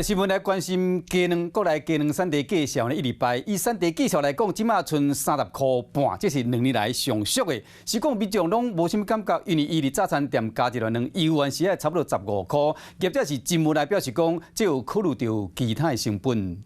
新聞來關心雞卵，國內雞卵產地價數呢，一禮拜以產地價數來講，這馬賰30塊半，這是2年來上俗的。是講民眾攏無啥物感覺，因為伊佇早餐店加一粒卵，猶原是愛差不多15塊。業者是真無奈表示講，這有考慮著其他的成本。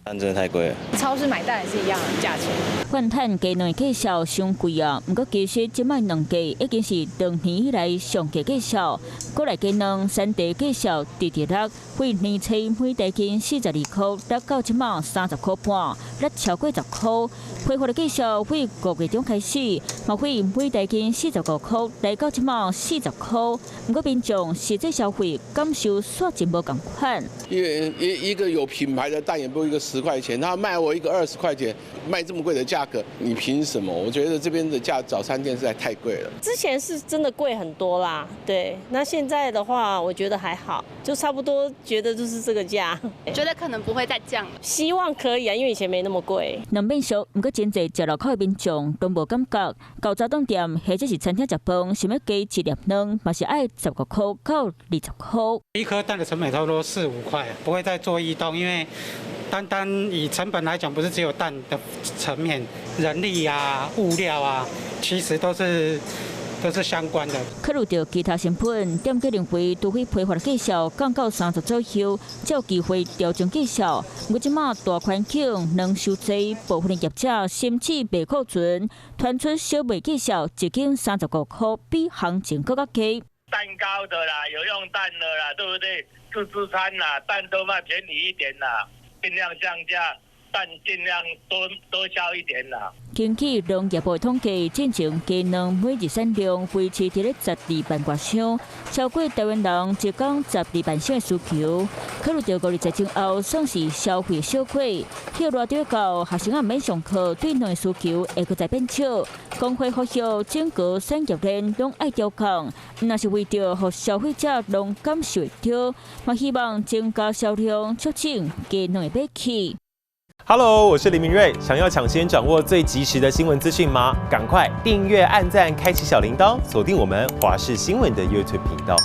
蛋真的太貴了。超市買蛋也是一樣的價錢。怨嘆雞卵價數傷貴啊！毋過其實這擺卵價已經是長年以來上低價數。國內雞卵產地價數直直落，對年初每大斤42塊，落到這馬30塊半，落超過10塊。批發的價數對5月中開始，嘛對每大斤45塊，來到這馬40塊。毋過民眾實際消費感受煞真無仝款。因為一個有品牌的蛋也不一個10塊錢，他賣我一個20塊錢，賣這麼貴的價格，你憑什麼？我覺得這邊的價早餐店實在太貴了。之前是真的貴很多啦，對。那現在的話，我覺得還好，就差不多，覺得就是這個價。覺得可能不會再降了。希望可以啊，因為以前沒那麼貴。卵變俗，毋過真濟食路口的民眾攏無感覺。到早頓店或者是餐廳食飯，想欲加一粒卵，嘛是愛15塊到20塊。一顆蛋的成本差不多四五塊，不會再做異動，因為單單以成本來講，不是只有蛋的層面，人力啊、物料啊，其實都是相關的。考慮著其他成本，店家認為除非批發價數降到30左右，才有機會調整價數。毋過這馬大環境卵傷濟，部分的業者甚至賣庫存，傳出小賣價數一斤35塊，比行情閣較低。蛋糕的啦，有用蛋的啦，對不對？自助餐啦，蛋都賣便宜一點啦，盡量降價，蛋盡量多多銷一點啦。根據農業部統計，進前雞卵每日產量維持佇咧12萬外箱，超過台灣人一工12萬箱的需求。考慮著五二節前後算是消費小季，歇熱著到學生仔毋免上課，對卵的需求會閣再變少。工會呼籲整個產業鏈攏愛調控，毋若是為著予消費者攏感受會著，嘛希望增加銷量，促進雞卵的買氣。 Hello，我是林明瑞。想要搶先掌握最及時的新聞資訊嗎？趕快訂閱、按讚、開啟小鈴鐺，鎖定我們華視新聞的 YouTube 頻道。